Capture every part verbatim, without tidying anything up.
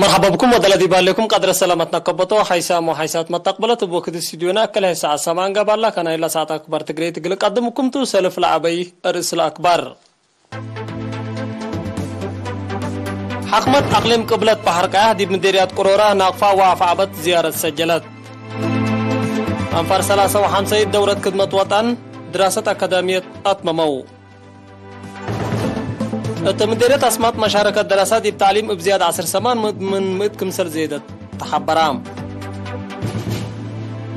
መርሐባ ብኩም ወደለ ዲብ ሀሌኩም ቀድረ ሰላመትነ ከበቶ ሓይሳም ወሓይሳት መተቅበለት እብ ወክድ ስቱድዮና እከለ ሰዓት ሰማን ገባላ ከናይላ ሰዓት አክባር ትግሬ ትግል ቀድምኩም ቱ ሰልፍ ለአበይ እርእስ ለአክባር። ሐክመት አቅሊም ቅብለት በሐር ቀያሕ ዲብ ምዴርያት ቅሮራ ናቅፋ ወአፍዓበት ዝያረት ሰጀለት። አንፋር ሰላሳ ወሐምሰይት ደውረት ክድመት ወጠን ድራሰት አካዳሚየት አትመመው። እት ምዴርየት አስማጥ መሻረከት ደራሳት ዲብ ተዕሊም እብ ዝያድ ዐስር ሰማን ምን ምእት ክምሰል ዜደት ተሐበራ።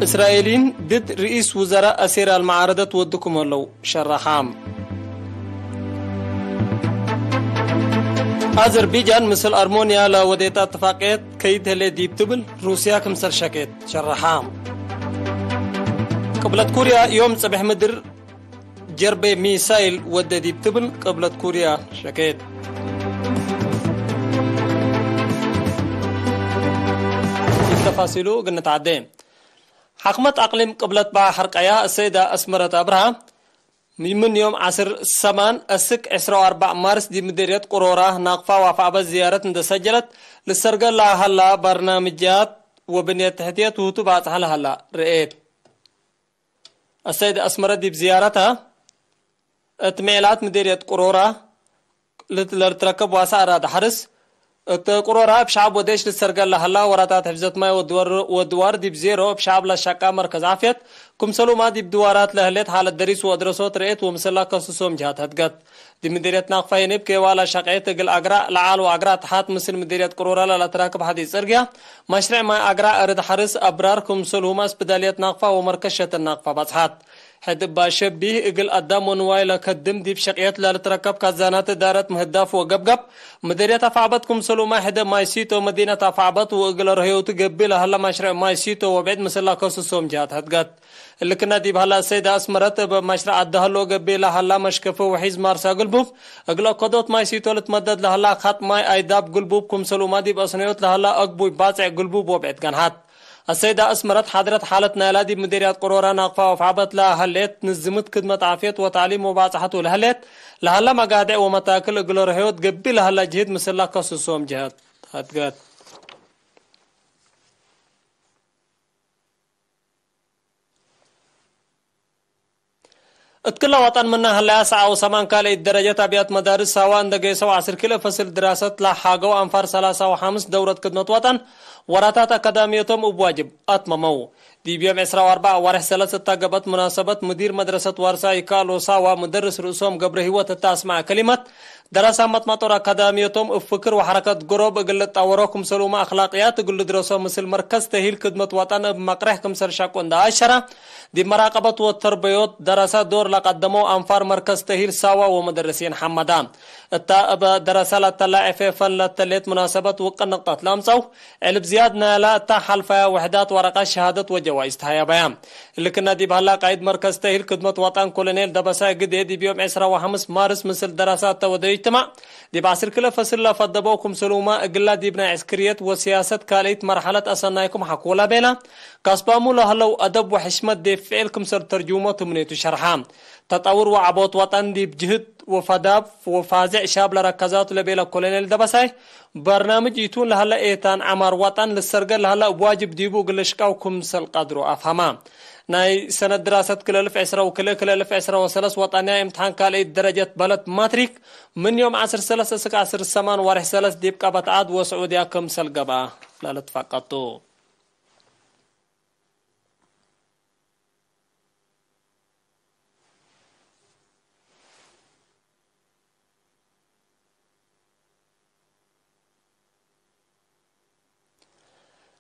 እስራኤሊን ድድ ርኢስ ውዘራእ አሴር አልመዓረደት ወድኩም ህለው ሸረሓ። አዘርቤጃን ምስል አርሞንያ ለወዴታ እትፋቅየት ከይድ ህሌት ዲብ ትብል ሩስያ ክምሰል ሸኬት ሸረሓ። ቅብለት ኩርያ ዮም ጽብሕ ምድር ጀርቤ ሚሳይል ወደ ዲብ ትብል ቅብለት ኩርያ ሸኬት። ዲብ ተፋሲሉ እግል ንትዓዴ። ሐክመት አቅሊም ቅብለት በሐር ቀያሕ አሰይዳ አስመረት አብርሃ፣ ምን ዮም ዐስር ሰማን አስክ ዕስራ ወአርበዕ ማርስ ዲብ ምዴርየት ቅሮራ ናቅፋ ወአፍዓበት ዝያረት እንደ ሰጀለት፣ ልሰርገ ለሀላ በርናምጃት ወብንየት ተሕትየት ውህቱ ባጽሐ ለሀላ ርኤት። አሰይድ አስመረ ዲብ ዝያረተ፣ እት ምዕላት ምዴርየት ቅሮራ ለልትረከብ ዋሳ አራድ ሐርስ፣ እት ቅሮራ እብ ሸዐብ ወዴሽ ልትሰርገ ለሀላ ወራታት ሕፍዘት ማይ ወድዋር፣ ወድዋር ዲብ ዜሮ እብ ሸዐብ ለሸቃ መርከዝ ዓፍየት፣ ክምሰሉማ ዲብ ድዋራት ለህሌት ሓለት ደሪስ ወአድረሶት ርኤት ወምስላ ከስሶም ጅሃት ሀድገት። ዲብ ምዴርየት ናቅፋ የኔብ ኬዋ ለሸቄት እግል አግራ ለዓል ወአግራ ተሓት ምስል ምዴርየት ቅሮራ ለለትራክብ ሐዲ ጽርግያ፣ መሽረዕ ማይ አግራ፣ እርድ ሐርስ፣ አብራር፣ ክምሰልሁመ እስፕዳልየት ናቅፋ ወመርከዝ ሸተን ናቅፋ በጽሐት። ሕድ እባ ሸቢህ እግል አዳም ወንዋይ ለከድም ዲብ ሸቅየት ለልትረከብ ካዛናት እዳረት ምህዳፍ ወገብገብ፣ ምዴርየት አፍዓበት ክምሰልሁመ ሕድ ማይ ሲቶ መዲነት አፍዓበት ወእግል ረህዮቱ ገብእ ለሀለ መሽረዕ ማይ ሲቶ ወብዕድ ምስላ ከስሶም ጅሃት ሀድገት። እሊ ክነ ዲብ ሀላ አሰይድ አስመረት፣ እብ መሽረዕ አዳህሎ ገብእ ለሀላ መሽከፈ ወሒዝ ማርሳ ግልቡብ፣ እግል አከዶት ማይ ሲቶ ልትመደድ ለሀላ ኸጥ ማይ አይዳብ ግልቡብ ክምሰልሁመ ዲብ አስነዮት ለሀላ አግቡይ ባጽዕ ግልቡብ ወብዕድ ገንሐት። አሰይድ አስመረት ሓድረት ሓለት ናይላ ዲብ ምዴርያት ቅሮራ ናቅፋ ወአፍዓበት ለሀሌት ንዝምት ክድመት ዓፍየት ወተዕሊም ወባጽሐቱ ለሀሌት ለሀላ መጋድዕ ወመታክል እግል ረህዮት ገብእ ለሀላ ጅህድ ምስላ ከስሶም ጅህድ ሀድገት። እት ክለ ወጠን ምነ ሀለያ ሰዓ ወሰማን ካልአይት ደረጀት አብያት መዳርስ ሳዋ እንደ ጌሰው ዐስር ክልኤ ፈስል ድራሰት ለሓገው አንፋር ሰላሳ ወሐምስ ደውረት ክድመት ወጠን ወራታት አካዳሚየቶም እብ ዋጅብ አትመመው። ዲብ ዮም ዕስራ ወአርበዕ ወርሕ ሰለስ እታ ገብአት ሙናሰበት ሙዲር መድረሰት ዋርሳ ይካሎ ሳዋ ሙደርስ ርእሶም ገብረ ህይወት እተ አስመዐ ከሊመት፣ ደራሳመት መጦር አካዳሚየቶም እብ ፍክር ወሐረከት ገሮብ እግል ልጣወሮ ክምሰልሁመ አክላቅያት እግል ልድረሶ ምስል መርከዝ ተሂል ክድመት ወጠን እብ መቅረሕ ክምሰል ሸቁ እንደ አሸረ፣ ዲብ መራቀበት ወተርበዮት ደራሳት ዶር ለቀደመው አንፋር መርከዝ ተሂል ሳዋ ወመደረሲን ሐመዳ። እታ እብ ደራሳ ለተላዔ ፌፈን ለተሌት ሙናሰበት ውቅን ንቅጠት ለአምጸው፣ ዕልብ ዝያድ ናይላ እታ ሐልፈያ ውሕዳት ወረቀት ሸሃደት ወጀዋይዝ ተሀየበያ። እሊ ክነ ዲብ ሀላ ቃይድ መርከዝ ተሂል ክድመት ወጠን ኮሎኔል ደበሳይ ግዴ ዲብ ዮም ዕስራ ወሐምስ ማርስ ምስል ደራሳት እተ ወደዩ እጅትማዕ ዲብ ዐስር ክለ ፈስል ለፈደበው ክምሰልሁመ እግላ ዲብ ናይ ዕስክርየት ወስያሰት ካልኢት መርሐለት አሰናይኩም ሐኮላ ቤላ፣ ከስባሙ ለህለው አደብ ወሕሽመት ዲብ ፍዕል ክምሰል ተርጁሞ ትምኔቱ ሸርሐ። ተጠውር ወዐቦት ወጠን ዲብ ጅህድ ወፈዳብ ወፋዜዕ ሻብ ለረከዛቱ ለቤለ ኮሎኔል ደበሳይ፣ በርናምጅ ኢቱን ለሀለ ኤታን ዐማር ወጠን ልሰርገ ለሀለ እብ ዋጅብ ዲቡ እግል ልሽቀው ክምሰል ቀድሮ አፍሀማ። ናይ ሰነት ድራሰት ክለ እልፍ ዕስራ ወክልኤ ክለ እልፍ ዕስራ ወሰለስ ወጠንያ እምትሓን ካልአይት ደረጀት በለት ማትሪክ ምን ዮም ዐስር ሰለስ እስክ ዐስር ሰማን ወርሕ ሰለስ ዲብ ቀበት ዐድ ወስዑድያ ክምሰል ገብአ ለልትፈቀድ ቱ።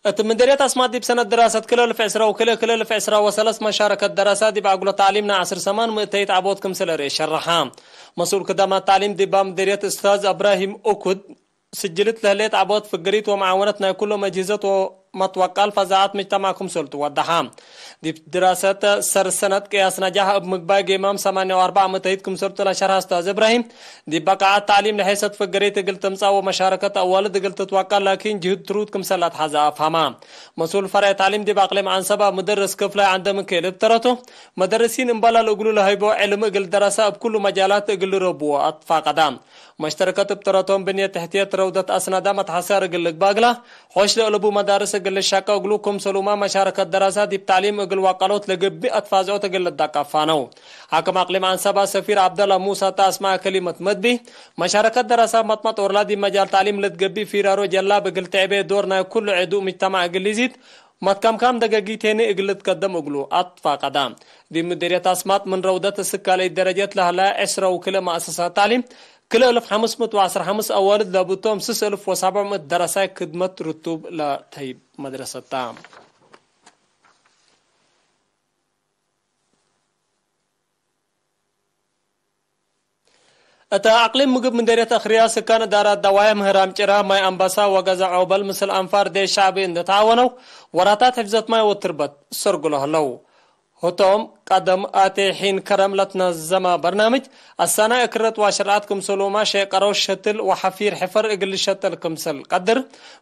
እት ምድርየት አስማጥ ዲብ ሰነት ድራሰት ክለ እልፍ ዕስራ ወክልኤ ክለ እልፍ ዕስራ ወሰለስ መሻረከት ደራሳት ዲብ አግሎ ተዕሊም ናይ ዐስር ሰማን ምእተይት ዐቦት ክምሰል እርኤ ሸረሐ። መስኡል ክዳማት ተዕሊም ዲባ ምድርየት እስታዝ እብራሂም ኡኩድ፣ ስጅልት ለህሌት ዐቦት ፍግሪት ወመዓወነት ናይ ኩሎም አጅህዘት ወ-፣ መትወቃል ፈዛዐት ምጅተማዕ ክምሰልቱ ወደሐ። ዲብ ድራሰት ሰር ሰነት ቅያስ ነጃሕ እብ ምግባይ ጌማም ሰማንያ ወአርበዕ ምእተይት ክምሰልቱ ለሸርሐ ኡስታዝ እብራሂም፣ ዲብ በቃዐት ተዕሊም ለሔሰት ፍገሬት እግል ትምጻእ ወመሻረከት አዋልድ እግል ትትወቃል ላኪን ጅህድ ትሩድ ክምሰል ለአትሐዘ አፍሀማ። መስኡል ፈርዕ ተዕሊም ዲብ አቅሊም ዐንሰባ ምደርስ ክፍላይ ዐንደ ምክኤል እብ ተረቱ፣ መደርሲን እምበላል እግሉ ለሀይቦ ዕልም እግል ደረሰ እብ ኩሉ መጃላት እግል ልረብዎ አትፋቀዳ። መሽተረከት እብ ተረቶም ብንየት ተሕትየት ረውደት አስናዳ መትሐሰር እግል ልግባእ እግላ፣ ሖሽ ለእለቡ መዳርስ እግል ልሸቀ እግሉ ክምሰሉማ መሻረከት ደረሰ ዲብ ተዕሊም እግል ዋቀሎት ለገብእ አትፋዝዖት እግል ልዳቀፋ ነው። ሐክም አቅሊም ዐንሰባ ሰፊር ዐብደላ ሙሳ ተ አስመዐ ከሊመት መድቢ፣ መሻረከት ደረሰ መጥመጥ ኦርላ ዲብ መጃል ተዕሊም ልትገብእ ፊራሮ ጀላብ እግል ትዕቤ ዶር ናይ ኩሉ ዕዱእ ምጅተማዕ እግል ልዚድ፣ መትከምካም ደገጊት ሄኒ እግል ልትቀደም እግሉ አትፋቀዳ። ዲብ ምዴርየት አስማጥ ምን ረውደት እስክ ካልአይት ደረጀት ለህላ ዕስረ ወክልኤ መአሰሳት ተዕሊም፣ ክልኤ እልፍ ሐምስ ምእት ወዐስር ሐምስ አዋልድ ለብቶም ስስ እልፍ ወሰብዕ ምእት ደረሳይ ክድመት ርቱብ ለተይብ መድረሰታ። እተ አቅሊም ምግብ ምዴርየት አክርያ፣ ስካን እዳራት ደዋየ ምህራም ጭራ፣ ማይ አምባሳ ወገዘ ዖበል ምስል አንፋር ዴሽ ሸዕቢ እንደ ተዓወነው፣ ወራታት ሕፍዘት ማይ ወትርበት ሰርጉሎ ህለው። ህቶም ቀደም አቴ ሒን ከረም ለትነዘመ በርናምጅ፣ አሳናይ እክረት ወአሸርዓት ክምሰሉማ ሼቀረው ሸትል ወሐፊር ሕፈር እግል ልሸተል ክምሰል ቀድር፣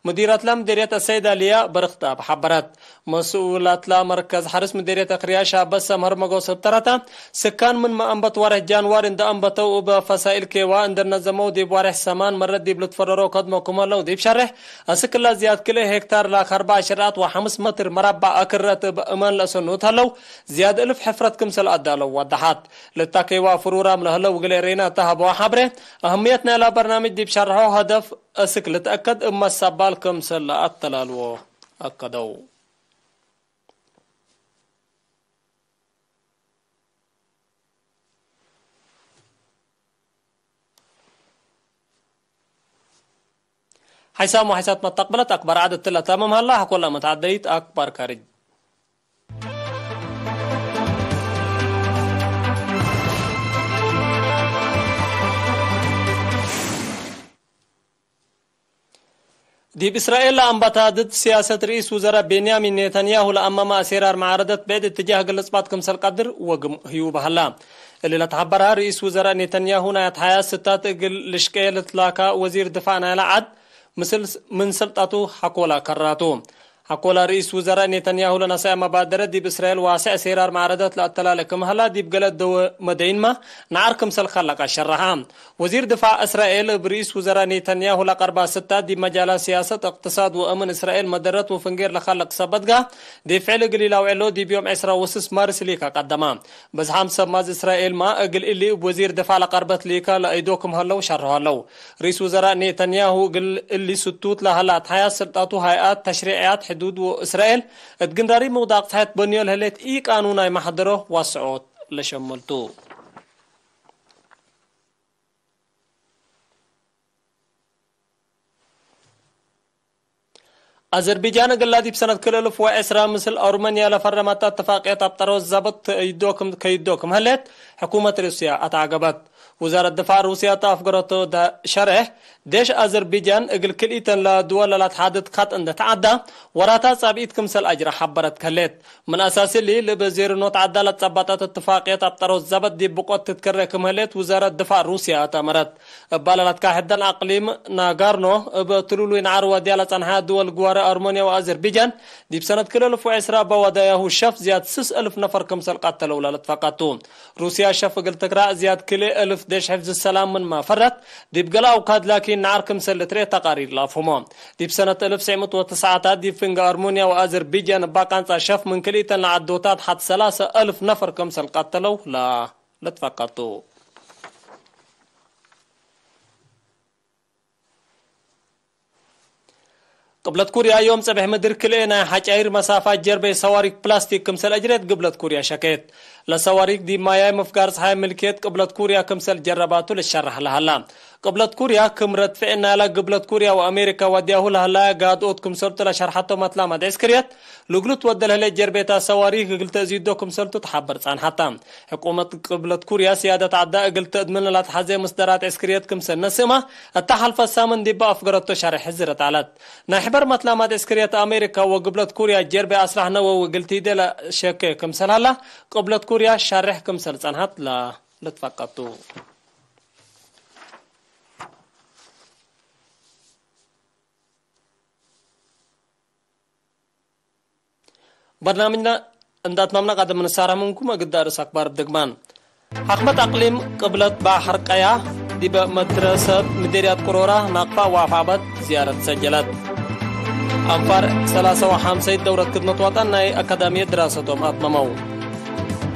ሙዲረትላ ምዴርየት አሰይዳልያ በርክት አብ ሐበረት። መስኡላትላ መርከዝ ሐርስ ምዴርየት አክርያ ሻበት ሰምሀር መጎስ እብ ተረተ፣ ስካን ምንመ አንበት ወሬሕ ጃንዋሪ እንደ አንበተው እብ ፈሳይል ኬዋ እንደ ነዘመው ዲብ ወሬሕ ሰማን መረት ዲብ ልትፈረረው ከድሞ ክም ህለው ዲብ ሸሬሕ፣ አስክላ ዝያድ ክልኤ ሄክታር ላክ አርበዕ ሽርዓት ወሐምስ መትር መረበዕ አክረት እብ እማን ለአሰኑት ህለው፣ ዝያድ እልፍ ሕፍረት ክምሰል አዳለው ወደሐት። ልታከይዋ ፍሩራም ለህለው እግል ኤሬና ተሀበዋ ሐብሬ፣ አህምየት ናይላ በርናምጅ ዲብ ሸርሖ ሀደፍ አስክ ልትአከድ እብ መሳባል ክምሰል ለአተላልዎ አከደው። ሐይሳም ወሐይሳት መተቅብለት አክባር ዐድ እትለ ተምም ሀላ፣ ሐኮላ መትዐደይት አክባር ካርጅ። ዲብ እስራኤል ለአንበታ ድድ ሲያሰት ርኢስ ውዘራእ ቤንያሚን ኔታንያሁ ለአመመ አሴራር መዓረደት ብዕድ እትጃህ እግል ልጽባት ክምሰል ቀድር ወግም ህዩ በሀላ። እሊ ለተሐበረ ርኢስ ውዘራእ ኔታንያሁ ናይ አትሐያስ ስታት እግል ልሽቄ ልትላካ ወዚር ድፋዕ ናይለ ዐድ ምስል ምን ስልጠቱ ሐኮላ ከራቱ። ሐኮላ ርኢስ ውዘራእ ኔታንያሁ ለነሰአ መባደረት ዲብ እስራኤል ዋስዕ ሴራር መዓረደት ለአተላለ ክም ሀላ ዲብ ገለ ደወ መደይንመ ነዓር ክምሰል ከለቀ ሸረሐ። ወዚር ድፋዕ እስራኤል እብ ርኢስ ውዘራእ ኔታንያሁ ለቀርባ ስታት ዲብ መጃላት ሲያሰት፣ እቅትሳድ ወአምን እስራኤል መደረት ወፍንጌር ለከለቅ ሰበትጋ ዲብ ፍዕል እግል ኢላውዕሎ ዲብ ዮም ዕስራ ወስስ ማርስ ሊከ ቀደመ። በዝሓም ሰብ ማዝ እስራኤልመ እግል እሊ እብ ወዚር ድፋዕ ለቀርበት ሊከ ለአይዶ ክም ሀለው ሸርሖ ሀለው። ርኢስ ውዘራእ ኔታንያሁ እግል እሊ ስቱት ለሀላ አትሐያስ ስልጣቱ ሀይአት፣ ተሽሪዕያት፣ ሕዱድ ወእስራኤል እት ግንራሪ ምውዳቅ ፍሐት በንዮ ለህሌት ኢቃኑናይ መሕደሮ ዋስዖት ለሸመልቱ። አዘርቢጃን እግላ ዲብ ሰነት ክል እልፍ ወዕስራ ምስል አርመንያ ለፈረመተ እትፋቅየት አብጠሮ ዘብጥ ተአይዶ ክም፣ ከይዶ ክም ህሌት ሕኩመት ሩስያ አትዓገበት። ውዛረት ድፋዕ ሩስያ ተአፍገረቶ ሸሬሕ፣ ዴሽ አዘርቢጃን እግል ክልኢተን ለድወል ለላትሓድድ ከጥ እንደ ተዐዳ፣ ወራታ ጻብኢት ክምሰል አጅረ ሐበረት ከሌት። ምን አሳስ እሊ፣ ለበዜርኖት ዐዳ ለትጸበጠት እትፋቅየት አብጠሮት ዘበት ዲብ ብቆት ትትከሬ ክም ህሌት ውዛረት ድፋዕ ሩስያ አተመረት። እባ ለላትካሕደን አቅሊም ናጋርኖ፣ እብ ትሉሉይ ነዓር ወድያ ለጸንሐ ድወል ግዋረ አርሞንያ ወአዘርቢጃን፣ ዲብ ሰነት ክልኤ እልፍ ወዕስራ እበ ወደያሁ ሸፍ ዝያድ ስስ እልፍ ነፈር ክምሰል ቀተለው ለልትፈቀቱ። ሩስያ ሸፍ እግል ትክራዕ ዝያድ ክልኤ እልፍ ዴሽ ሕፍዝ ሰላም ምንመ ፈረት፣ ዲብ ገሌ አውካድ ላኪን ነዓር ክምሰል ልትርኤ ተቃሪር ለአፍህሞ። ዲብ ሰነት እልፍ ትስዕ ምእት ወትስዓታት ዲብ ፍንጌ አርሞንያ ወአዘርቢጃን እባ ቃንጻ ሸፍ ምን ክልኢተን ለዐዶታት ሐድ ሰላሰ እልፍ ነፈር ክምሰል ቀተለው ለልትፈቀቱ። ቅብለት ኩርያ ዮም ጽብሕ ምድር ክልኤ ናይ ሐጫይር መሳፋት ጀርበይ ሰዋሪክ ፕላስቲክ ክምሰል አጅሬት ግብለት ኩርያ ሸኬት። ለሰዋሪክ ዲብ ማያይ ምፍጋር ጸሓይ ምልክየት ቅብለት ኩርያ ክምሰል ጀረባቱ ልሸረሕ ለሀላ። ቅብለት ኩርያ ክም ረድፍዕ ናላ ግብለት ኩርያ ወአሜሪካ ወድያሁ ለህላያ ጋድኦት ክምሰልቱ ለሸርሐቶ መትላማት ዕስክርየት፣ ልግሉ ትወደ ለህሌት ጀርቤታት ሰዋሪክ እግል ተእዝይዶ ክምሰልቱ ተሓበር ጸንሐታ። ሕኩመት ቅብለት ኩርያ ስያደት ዐዳ እግል ተእድምን ለትሐዜ ምስደራት ዕስክርየት ክምሰል ነስእማ፣ እተ ሐልፈት ሳምን ዲብ አፍገረቶ ሸሬሕ ሕዝረት ዐለት። ናይ ሕበር መትላማት ዕስክርየት አሜሪካ ወግብለት ኩርያ ጀርቤ አስላሕ ነወዊ እግል ቲዴ ለሸኬ ክምሰል ሀላ፣ ቅብለት ኩርያ ሸሬሕ ክምሰል ጸንሐት ለልትፈቀድ ቱ። በርናምጅና እንደ አትማምና ቀደም ንሳረሕ ምንኩም እግዳ ርእስ አክባር ድግማን። ሐክመት አቅሊም ቅብለት ባሕር ቀያ ዲበ መድረሰት ምዴርያት ቅሮራ ናቅፋ ወአፍዓበት ዝያረት ሰጀለት። አንፋር ሰላሳ ወሐምሰይት ደውረት ክድመት ወጠን ናይ አካዳሚየት ድራሰቶም አትመመው።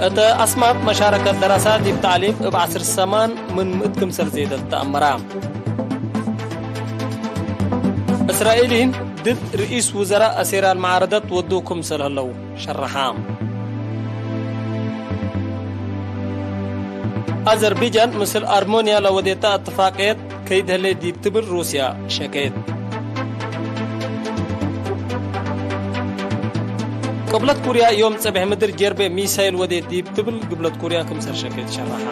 እተ አስማጥ መሻረከት ደረሳ ዲብ ተዕሊም እብ ዐስር ሰማን ምን ምእት ክምሰል ዜደት ተአመራ። እስራኤሊን ድድ ርኢስ ውዘራእ አሴራል መዓረደት ወዱ ክምሰል ህለው ሸረሓ። አዘርቢጃን ምስል አርሞንያ ለወዴታ እትፋቅየት ከይድ ህሌት ዲብ ትብል ሩስያ ሸኬት። ቅብለት ኩርያ ዮም ጽብሕ ምድር ጀርቤ ሚሳይል ወዴት ዲብ ትብል ግብለት ኩርያ ክምሰል ሸኬት ሸረሓ።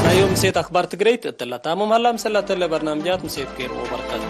ናይ ዮም ምሴት አክባር ትግረይት እትለ ታምም ሀላ፣ ምሰላተለ በርናምጃት ምሴት ኬር ወበርከት።